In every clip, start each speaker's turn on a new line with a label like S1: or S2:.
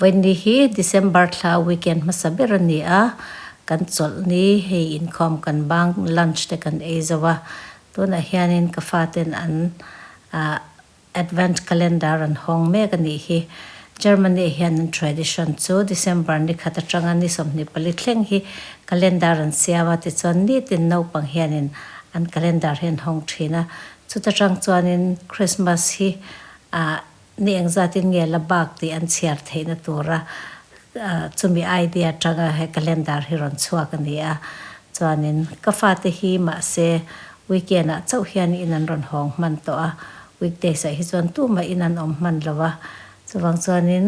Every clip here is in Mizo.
S1: Vawiin hi December thla weekend hmasa ber a ni a, kan chawlh ni hei inkhawm kan bang lunch te kan ei zo a, tunah hianin ka faten an ah Advent calendar an hawng mek a nih hi. Germany ah hian an tradition chu December ni khat atanga ni 24 thleng hi calendar an siam a, tichuan nitin naupang hianin an calendar hi an hawng thin a, chuta tang chuanin Christmas hi ah Ni engzatin nge la bak tih an chhiar theihna tura chumi idea atanga he calendar hi rawn chhuak a ni a. Chuanin ka fate hi mahse weekend ah chauh hian in an rawn hawng hman tawh a, weekdays ah hi chuan tumah in an awm hman lo a. Chuvang chuanin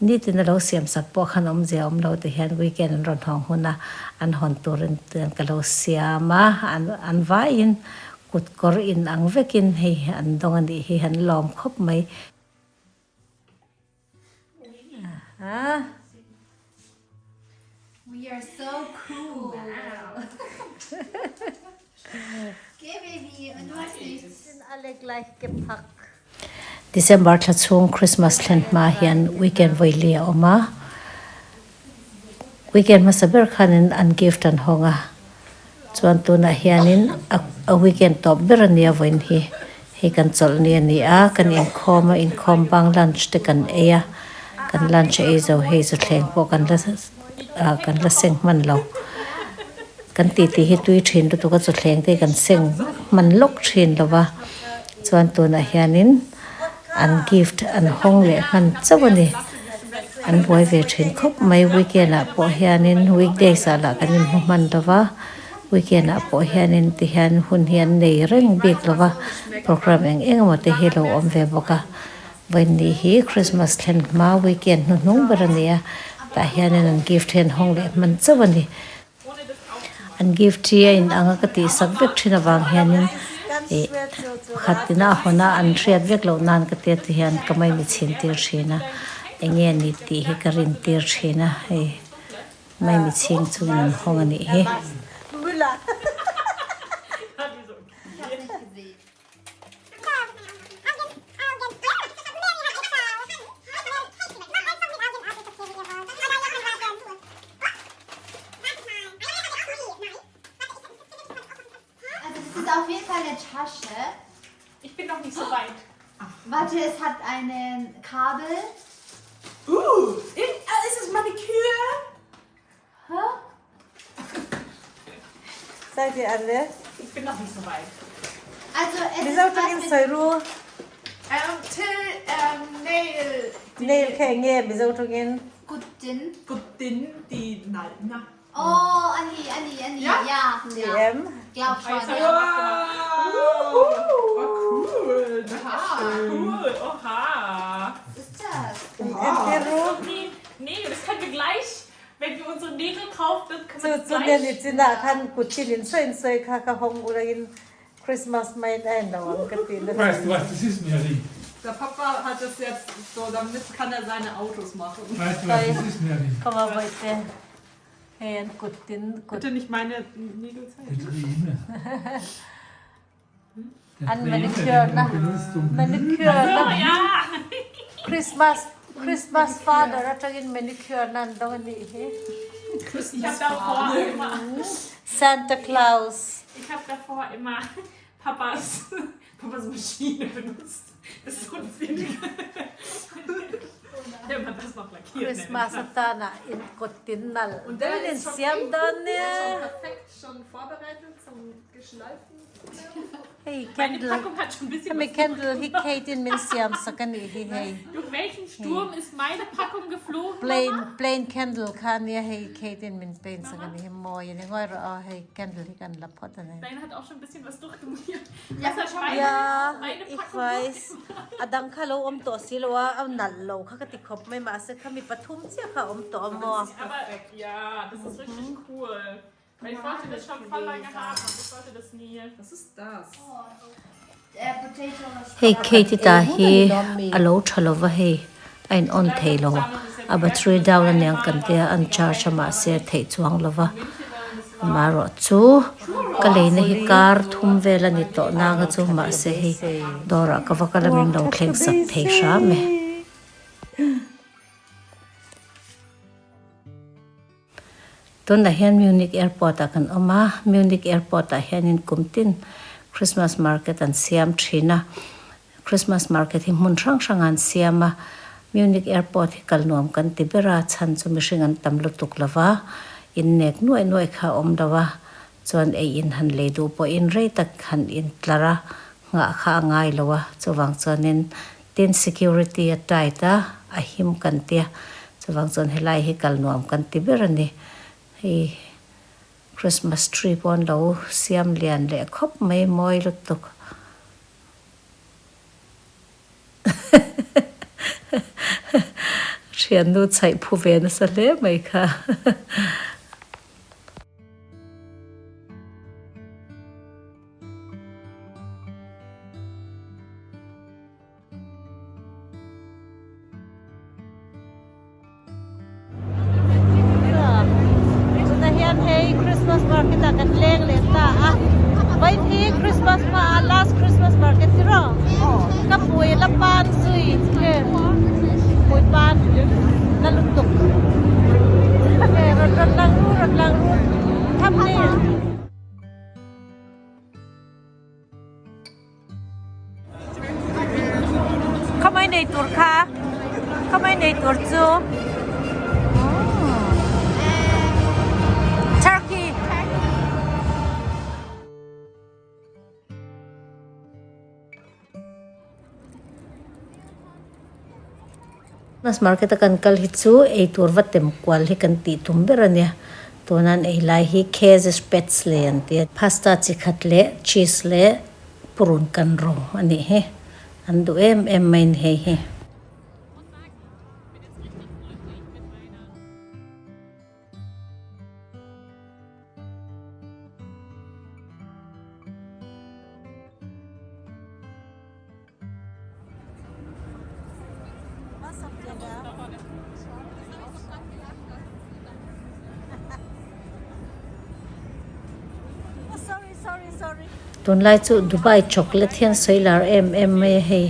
S1: nitin a lo siam sak pawh khan awmzia awm lo te hian weekend an rawn hawng hun a, an hawn turin ka lo siam a, an vaiin Kut kawr in ang vekin hei an dawng a nih hi an lawm khawp mai.
S2: We are so cool. Okay baby, und was nicht?
S1: December thla chhung Christmas thlen hma hian weekend vawi li a awm a. Weekend hmasa ber khanin an gift an hawng a, chuan tunah hianin a weekend tawp ber a nia vawiin hi hei kan chawlh ni a ni a, kan inkhawm a, inkhawm bang lunch te kan ei a, kan lunch a ei zo hei chu thleng pawh kan la ah kan la seng hman lo, kan titi hi tui thin lutuk a chawthleng te hi kan seng hman lawk thin lo va, chuan tunah hianin. An gift an hawng leh hman chauh a ni. An buai ve thin khawp mai weekend ah pawh hianin weekdays ah lah kan inhmu hman lo va, weekend ah pawh hianin ti hian hun hi an nei reng bik lo va, program eng eng emaw te hi lo awm ve bawk a. Vawiin ni hi Christmas thlen hma weekend hnuhnung ber a ni a, tah hianin an gift hi an hawng leh hman chauh a ni. An gift hi a in ang a ka tih sak vek thin avang hianin ih pakhat tina a hawn a an hriat vek loh nan ka tia ti hian ka mai mi chhin tir thin a eng nge ni tih hi ka rin tir thin a hei mai mi chhing chungin an hawng a nih hi.
S2: Also das ist auf jeden Fall eine Tasche.
S3: Ich bin noch nicht so weit.
S2: Warte, es hat ein Kabel.
S3: Uh, ist es Maniküre?
S2: Hä?
S4: Seid ihr alle?
S3: Ich bin noch nicht so weit.
S2: Also es ist
S4: Mizo
S2: was
S4: tawngin
S2: mit
S4: sawi ru.
S3: Ähm, till ähm, nail.
S4: Nail kha eng nge Mizo tawngin?
S2: Kuttin.
S3: Kuttin di nal na.
S2: Oh, ani, ani, ani.
S3: Ja?
S2: Ja,
S4: Ni
S2: ja.
S4: em?
S2: Glaub schon, ja.
S3: Wow! Oh, cool. Das ist cool. Oha.
S2: Was ist das?
S4: Entir ru.
S3: Nee, nee, das können wir gleich Wenn wir unsere Nägel kaufen, dann können
S4: Chu
S3: wir das
S4: chu
S3: gleich.
S4: nen i chinah khan kuttin in sawi in sawi kha ka hawng ulain Christmas main a en lo ang ka ti na
S5: Weißt du, was das ist, Mary?
S6: Der Papa hat das jetzt so, damit kann er seine Autos machen.
S5: Weißt du, was das ist, Mary?
S4: Ka va vaih te hei an kuttin kut
S6: Bitte nicht meine Nägel zeigen.
S5: Der Trine. Der
S4: an
S5: Trine,
S4: manicure
S5: den
S4: na
S5: man benutzt, um
S4: manicure na
S3: Ja!
S4: Christmas Christmas father atangin manicure na an dawng a nih hi.
S3: Ich habe davor immer,
S4: Santa Claus.
S3: ich habe davor immer Papas, Papas Maschine benutzt. Das ist so ein Ding. Wenn man das noch lackiert.
S4: Christmas atana in kuttin nalh
S6: Und der
S4: deuhin in
S6: ist schon
S4: siam
S6: echt
S4: dawn
S6: Der ist
S4: nia.
S6: schon perfekt schon vorbereitet zum Geschleifen.
S4: Hei
S3: Meine
S4: candle
S3: Packung hat schon ein bisschen
S4: hemi
S3: was
S4: candle hi Kate in min siam sak a nih hi hei.
S3: Durch welchen Sturm ist meine Packung geflogen?
S4: Plain plain candle kha ania hei Kate in min paint sak a nih hi mawi a ni ngawi rawh aw hei candle hi kan la phawt a ni.
S3: Deine hat auch schon ein bisschen was durchgemacht.
S2: Ja,
S3: Was hat meine,
S4: Ya
S3: meine
S4: i
S3: Packung
S4: weiß a dang kha lo awm tawh si lo a a nalh lo kha ka ti khawp mai mahse khami pathum chiah kha a awm tawh a maw.
S3: Aber ja, das ist richtig cool. Weil ich wollte das schon voll lange haben und ich wollte das nie.
S6: Was ist das?
S1: Hei Kate ta hi a lo tha lova hei a in on thei lo a battery down aniang kan tia an charge a mahse a theih chuang lova amaherawh chu ka leina hi kar thum vel a ni tawh nanga chu mahse hei dawrah ka va kal a min lo thleng sak thei hram e. Tunah hian Munich airport ah kan awm a, Munich airport ah hianin kum tin Christmas market an siam thin a, Christmas market hi hmun hrang hrang ah an siam a, Munich airport hi kal nuam kan ti ber a, chhan chu mihring an tam lutuk lo va, in nek nuaih nuaih kha a awm lo a, chuan ei in han lei duh pawhin rei tak han in tlar a, nghah kha a ngai lo a, chuvang chuanin tin security a tight a, a him kan tia, chuvang chuan helai hi kal nuam kan ti ber a ni, hei Christmas tree pawh an lo siam lian leh khawp mai mawi lutuk. Thiannu chhaih phu ve nasa hle mai kha.
S4: Tunah hian hei Christmas market ah kan leng leh ta a, vawiin hi Christmas hma a last Christmas market ti rawh ka hmui la pan zui nge hmui pan la lutuk nge rawn rawn lang ru rawn lang ru thumbnail. Khamai nei tur kha khamai nei tur chu Turkey.
S1: Christmas market a kan kal hi chu eitur va tem kual hi kan tih tum ber a nia. Tuna an ei lai hi Käse Spätzle an ti a. Pasta chi khat leh cheese leh purun kan ro a nih hi. An duh em em mai a ni hei hi. Tunlai chu Dubai chocolate hian sawi lar em em mai a hei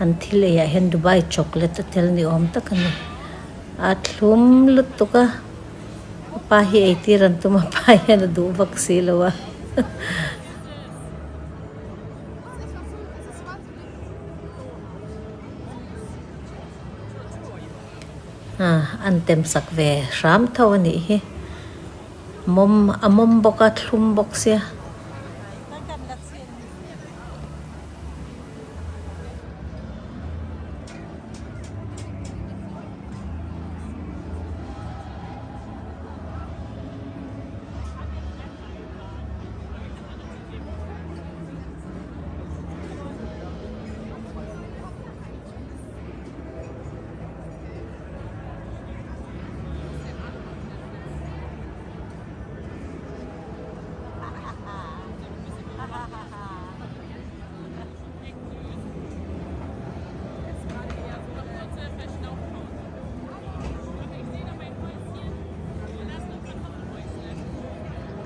S1: an thil ei ah hian Dubai chocolate a tel ni awm tak a ni a thlum lutuk a a pa hi ei tir an tum a pa hian a duh vak si lo a. An tem sak ve hram tho a nih hi. Mawm a mawm bawk a thlum bawk sia.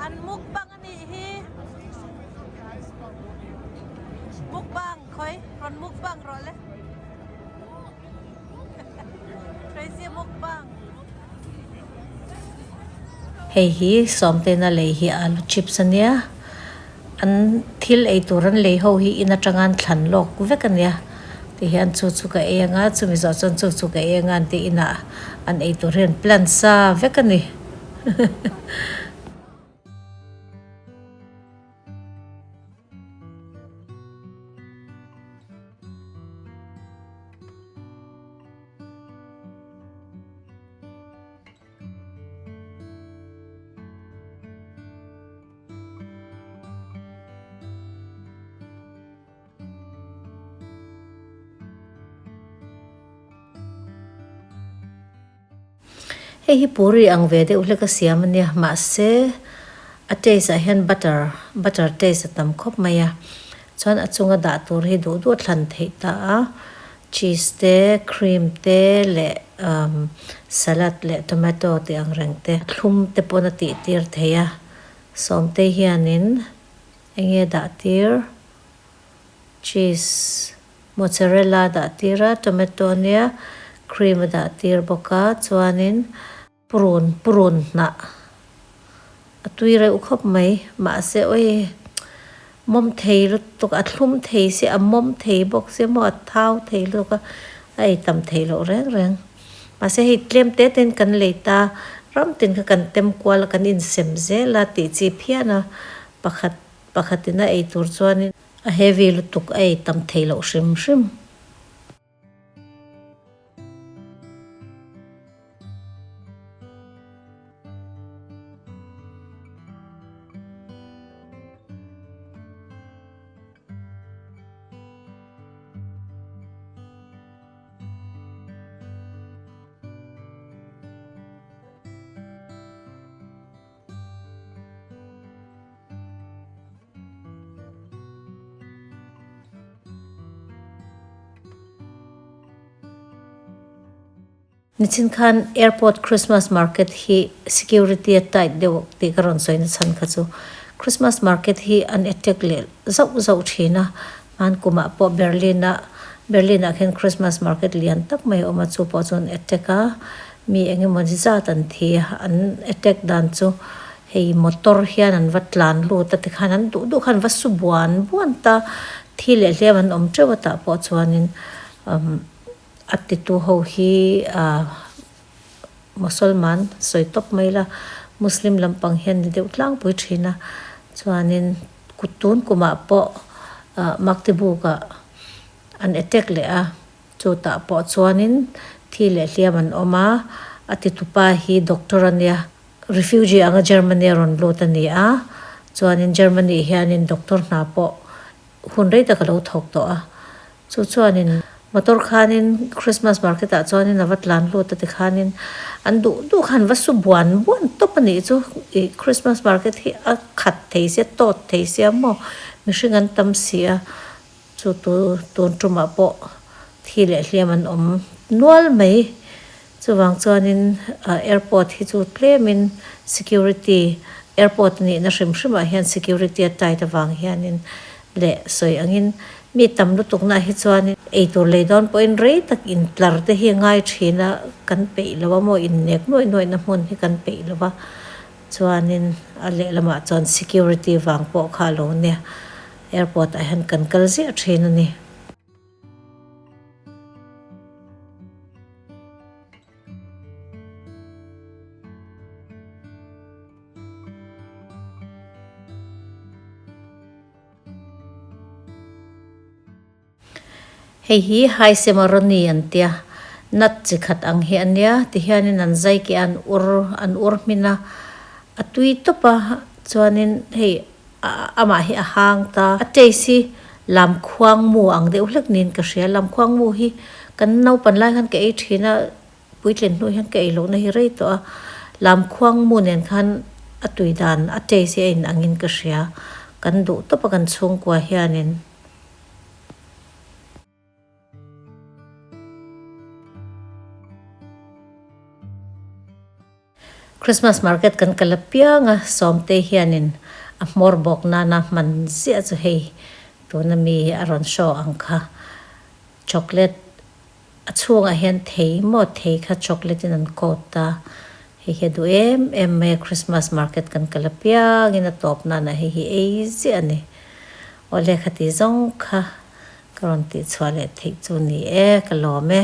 S4: An mukbang a nih hi. Mukbang khawi rawn mukbang rawh le. Crazy mukbang.
S1: Hei hi sawmtena lei hi alu chips a nia. An thil ei tur an lei ho hi in atanga an thlan lawk vek a nia. Tihian chu chu ka ei anga chumi zawh chuan chu chu ka ei anga an tih inah an ei tur hi an plan sa vek a ni. Hei hi puri ang ve deuh hlek a siam a nia mahse a taste ah hian butter butter taste a tam khawp mai a chuan a chunga dah tur hi duh duh a thlan theih ta a cheese te cream te leh umm salad leh tomato tih ang reng te thlum te pawn a tih tir thei a sawmte hianin eng nge dah tir cheese mozzarella dah tir a tomato ania cream a dah tir bawk a chuanin purun purun hnah. A tui reuh khawp mai mahse awi mawm thei lutuk a thlum thei si a mawm thei bawk sia maw a thau thei lutuk a a ei tam theih loh reng reng mahse hei tlem te ten kan lei ta ram tin kha kan tem kual a kan insem zel a tih chi phian a pakhat pakhatin a ei tur chuanin a heavy lutuk a ei tam theih loh hrim hrim. Nichin khan airport Christmas market hi security a tight deuh tih ka rawn sawi na chhan kha chu Christmas market hi an attack leh zauh zauh thin a hman kumah pawh Berlin ah Berlin ah khian Christmas market lian tak mai a awm a chu pawh chu an attack a mi eng emaw zat an thi a an attack dan chu hei motor hian an va tlan lut a tikhan an duh duh khan an va su buan buan ta thi leh hliam an awm teuh a tah pawh chuanin umm a titu ho hi ahh Mosolman sawi tawp mai la Muslim lampang hian ni deuh tlangpui thin a chuanin kut tun kumah pawh ah Magdeburg ah an attack leh a. Chutah pawh chuanin thi leh hliam an awm a, a titupa hi doctor a nia, refugee anga Germany a rawn lut a ni a, chuanin Germany hianin doctor hna pawh hun rei tak a lo thawk tawh a, chu chuanin motor khanin Christmas market ah chuanin a va tlan lut a tikhanin an duh duh khan va su buan buan tawp a nih chu ih Christmas market hi a khat thei sia tawt thei sia maw mihring an tam si a. Chu tu tun tumah pawh thi leh hliam an awm nual mai. Chuvang chuanin airport hi chu tlemin security airport nihna hrim hrimah hian security a tight avang hianin leh sawi angin mi tam lutuknaah hi chuanin eitur lei dawn pawhin rei tak intlar te hi a ngai thin a, kan peih lo a maw innek nuaih nuaihna hmun hi kan peih lo va. Chuanin a lehlamah chuan security vang pawh kha a lo nia. Airport ah hian kan kal ziah thin a ni. Hei hi Haisemaroni an tia, nut chi khat ang hi a nia, tihianin an zai keh a an ur an ur hmin a, a tui tawp a, chuanin hei amah hi a hang ta. A taste hi lamkhuang mu ang deuh hlek niin ka hria, lamkhuang mu hi kan naupan lai khan ka ei thin a, puitlin hnu hian ka ei lohna hi rei tawh a, lamkhuang mu nen khan a tui dan a taste hi a in angin ka hria, kan duh tawp a kan chhungkua hianin. Christmas market kan kal apiang a, Sawmtei hianin a hmawr bawk nana hman ziah chu hei tuna mi a rawn show ang kha chocolate A chhungah hian thei maw thei kha chocolate in an coat a, hei hi a duh em em mai a Christmas market kan kal apiangin a tawp nana hei hi ei ziah a ni. Awle khati zawng kha ka rawn tihchhuah leh theih chu ni e ka lawm e.